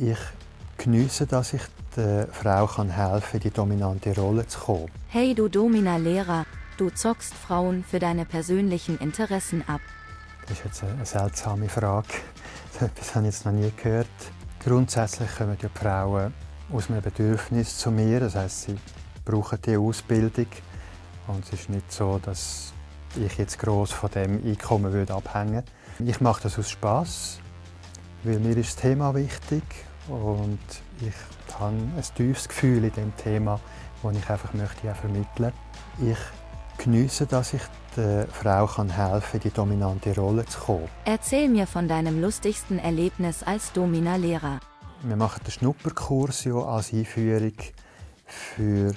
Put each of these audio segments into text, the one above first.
Ich geniesse, dass ich der Frau helfen kann, in die dominante Rolle zu kommen. Hey du Domina-Lehrer, du zockst Frauen für deine persönlichen Interessen ab. Das ist jetzt eine seltsame Frage. So etwas habe ich jetzt noch nie gehört. Grundsätzlich kommen die Frauen aus einem Bedürfnis zu mir. Das heisst, sie brauchen die Ausbildung. Und es ist nicht so, dass ich jetzt gross von dem Einkommen abhängen würde. Ich mache das aus Spass, weil mir ist das Thema wichtig und ich habe ein tiefes Gefühl in diesem Thema, das ich einfach möchte vermitteln möchte. Ich geniesse, dass ich der Frau helfen kann, in die dominante Rolle zu kommen. Erzähl mir von deinem lustigsten Erlebnis als Domina-Lehrer. Wir machen den Schnupperkurs ja als Einführung für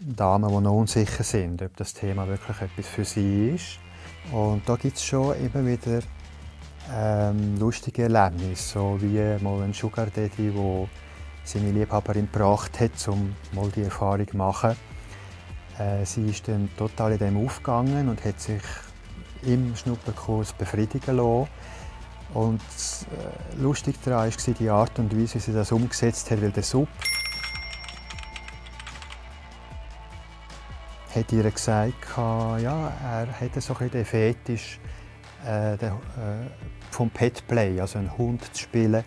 Damen, die noch unsicher sind, ob das Thema wirklich etwas für sie ist. Und da gibt es schon immer wieder lustige Erlebnisse, so wie mal ein Sugar Daddy, der seine Liebhaberin gebracht hat, um mal die Erfahrung zu machen. Sie ist dann total in dem aufgegangen und hat sich im Schnupperkurs befriedigen lassen. Und lustig daran war die Art und Weise, wie sie das umgesetzt hat, weil der Sub hat ihr gesagt, ja, er hätte so ein den Fetisch vom Petplay, also einen Hund zu spielen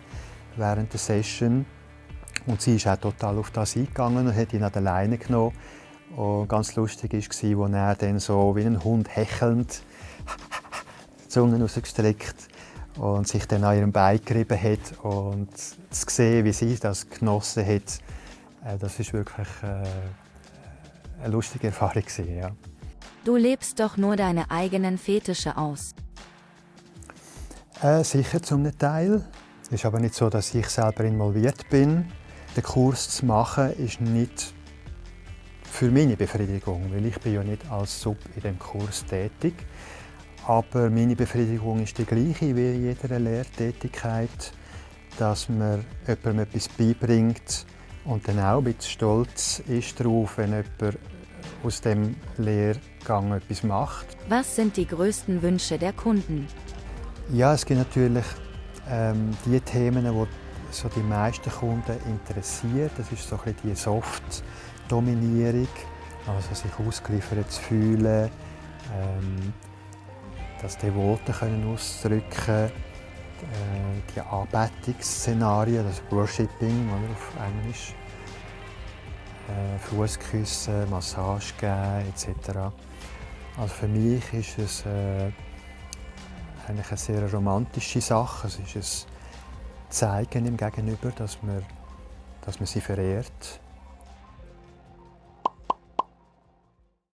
während der Session. Und sie ist auch total auf das eingegangen und hat ihn an der Leine genommen. Und ganz lustig war, als er dann so wie ein Hund hechelnd die Zunge rausgestreckt und sich dann an ihrem Bein gerieben hat. Und zu sehen, wie sie das genossen hat, das ist wirklich eine lustige Erfahrung. Ja. Du lebst doch nur deine eigenen Fetische aus. Sicher zum Teil. Es ist aber nicht so, dass ich selber involviert bin. Den Kurs zu machen ist nicht für meine Befriedigung, weil ich bin ja nicht als Sub in dem Kurs tätig. Aber meine Befriedigung ist die gleiche wie in jeder Lehrtätigkeit, dass man jemandem etwas beibringt und dann auch ein bisschen stolz ist darauf, wenn jemand aus dem Lehrgang etwas macht. Was sind die größten Wünsche der Kunden? Ja, es gibt natürlich die Themen, die so die meisten Kunden interessieren. Das ist so ein bisschen die Soft-Dominierung, also sich ausgeliefert zu fühlen, das Devote ausdrücken, die Anbetungsszenarien, das Worshipping oder auf Englisch, Fußküssen, Massage geben etc. Also für mich ist es eigentlich eine sehr romantische Sache. Es ist ein Zeigen im Gegenüber, dass man sie verehrt.